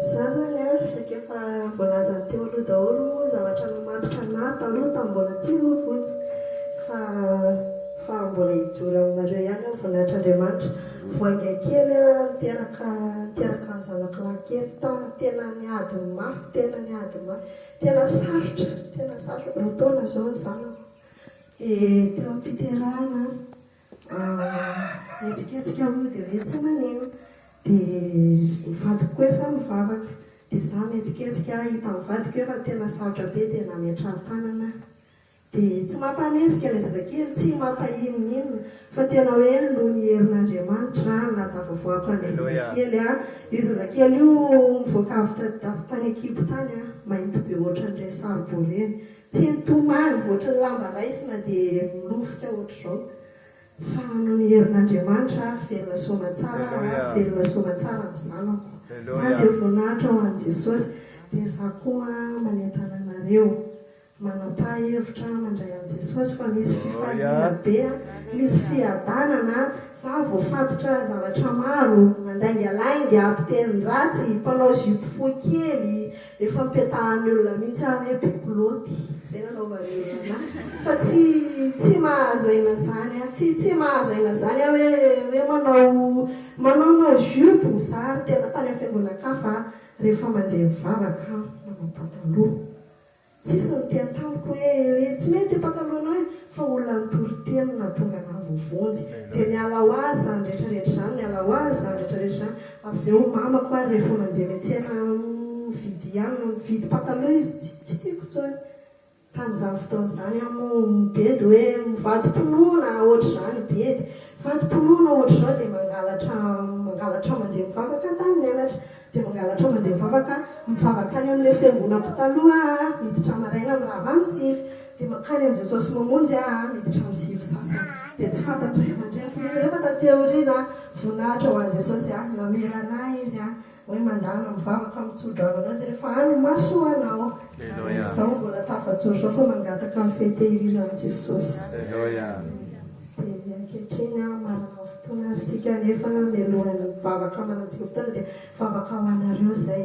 Za zany an, saika efa voalazan'ny teo aloha daholo moa zavatra namatotra anah taloha tamin'ny mbola tsy voavonjy fa fa mbola hijoro aminareo ihany aho voninahitr'Andriamanitra. Vao hainga kely aho niteraka niteraka ny zanako lahy kely ta tena niady mafy tena niady mafy tena sarotra tena sarotra roa taona izao ny zanako dia teo am-piterahana Mihetsiketsika aloha dia hoe tsy manino. Dia ny vadiko koa efa mivavaka. Dia izaho mihetsiketsika, hitan'ny vadiko hoe efa tena sarotra be dia nametrahan-tanana aho. Dia tsy mampanenjika ilay zazakely, tsy mampainoninona, fa tena hoe noho ny herin'Andriamanitra no nahatafavoahako an'ilay zazakely. Io zazakely io mivoaka avy tany an-kibo tany, mainty be ohatran'ireny saribao ireny. Tsy nitomany, ohatry ny lamba raisina dia milofika ohatr'izao. Fa noho ny herin'Andriamanitra, velona soamatsara aho, velona soamatsara ny zanako. Izany dia voninahitra ho an'i Jesosy. Dia izaho koa manentana anareo, manapaha hevitra mandray an'i Jesosy fa misy fifaliana be, misy fiadanana. Izaho voafatotra zavatra maro, nandaingalainga, mpiteny ratsy, mpanao zipo fohy kely, Efa nipetahan'ny olona mihitsy aho hoe be kilaoty, izay nanaovan'ny olona anah. Fa tsy tsy mahazo aina izany aho, tsy tsy mahazo aina izany aho hoe hoe manao manaonao jupe, za ary tena tany amin'ny fiangonan-kafa rehefa mandeha mivavaka aho manao pataloha. Tsisy niteny tamiko hoe hoe tsy mety io patalohanao io fa olona nitory teny no nahatonga anah voavonjy. Dia niala ho azy izany rehetra rehetra izany, niala ho azy izany rehetra rehetra izany. Avy eo mamako ary rehefa mandeha miantsena mividy hanina, mividy pataloha izy tsy tsy tiako intsony. Tamin'izany fotoana izany aho moa mibedy hoe mivadi-pinoana ohatr'izany, bedy. Mivadi-pinoana ohatr'izao dia mangalatra mangalatra mandeha mivavaka tany mianatra. Dia mangalatra mandeha mivavaka, mivavaka any amin'ilay fiangonako taloha aho, miditra maraina mirava amin'ny sivy. Dia mankany amin'i Jesosy Mamonjy aho, miditra amin'ny sivy sasany. Dia tsy fantatry ray aman-dreniko mihitsy. Rehefa taty aoriana, voninahitra ho an'i Jesosy, namela an'ahy Izy, hoe mandana mivavaka mitso-drano anao Izy rehefa any mahasoa anao. Ary izao mbola tafajoro izao fa mangataka ny fehi-tehirizan'i Jesosy. Dia ankehitriny aho manana fotoana ary tsika nefa mialohan'ny vavaka manantsika fotoana dia vavaka ho anareo izay.